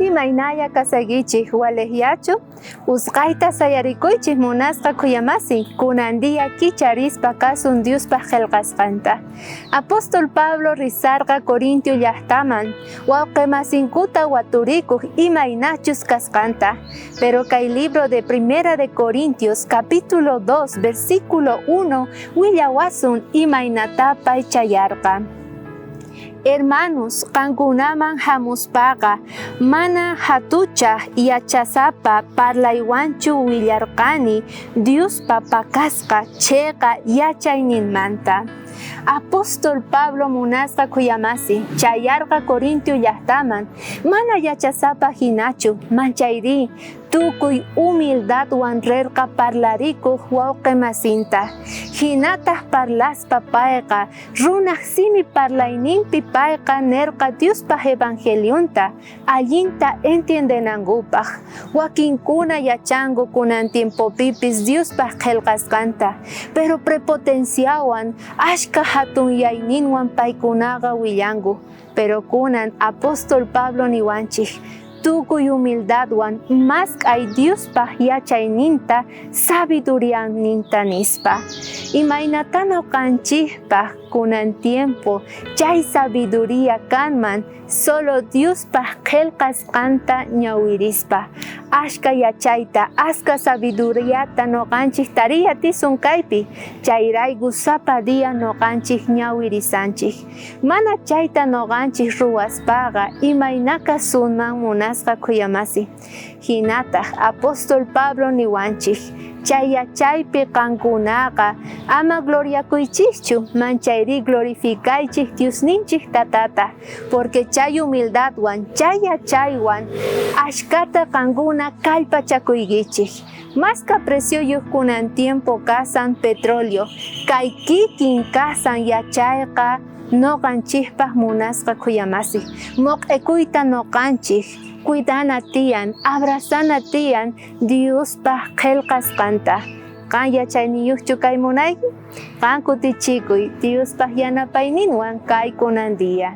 Imaynalla kasaykichej, walejllachu? Usqhayta sayarikuychej munasqa khuyamasin, kunan día kicharispa kasun Diospaj qhelqasqanta. Apóstol Pablo risarqa Corintio llajtaman, wawqemasinkuta waturikoj imaynachus kasqanta. Pero kay libro de Primera de Corintios capítulo 2 versículo 1 willawasun imaynatá pay chayarqa. Hermanos, qankunaman jamuspaqa mana jatuchaj yachasapa parlaywanchu willarqani Diospa pakasqa cheqa yachayninmanta. Apóstol Pablo munasqa khuyamasi chayarqa Corintio llajtaman, mana yachasapa jinachu, manchayrí tukuy humildadwan rerqa parlarikoj wawqemasinta. Jinataj parlaspa payqa Runaj simi parlayninpi payqa nerqa Diospaj evangelionta allinta entiendenankupaj. Wakinkuna yachanku kunan tiempopipis Diospaj qhelqasqanta, pero prepotenciawan, ashkha jatunyayninwan paykunaqa willanku. Pero kunan apóstol Pablo niwanchej, tukuy humildadwan mask'ay Diospaj yachayninta, sabidurianinta nispa. Imaynatá noqanchejpaj kunan tiempo chay sabiduría kanman solo Diospaj qhelqasqanta ñawirispa? Ashkha yachayta, ashkha sabiduriata noqanchej tariy atisun kaypi, chayrayku sapa día noqanchej ñawirisanchej. Mana chayta noqanchej ruwaspaqa imayná kasunman munasqa khuyamasi. Jinataj apóstol Pablo niwanchej, chay yachaypi qankunaqa ama gloriakuychejchu, manchayrí glorificaychej Diosninchej Tatata, porque chay humildadwan, chay yachaywan ashkhata qankuna kallpachakuykichej. Mashkha precioyoj kunan tiempo kasan petróleo, kay kikin kasan yachayqa noqanchejpaj munasqa khuyamasi. Moq'ekuyta noqanchej cuidana tiyan, abrazana tiyan Diospaj qhelqasqanta. Qan yachayniyojchu kay munayki? Qan kutichikuy Diospaj yanapayninwan kay kunan día.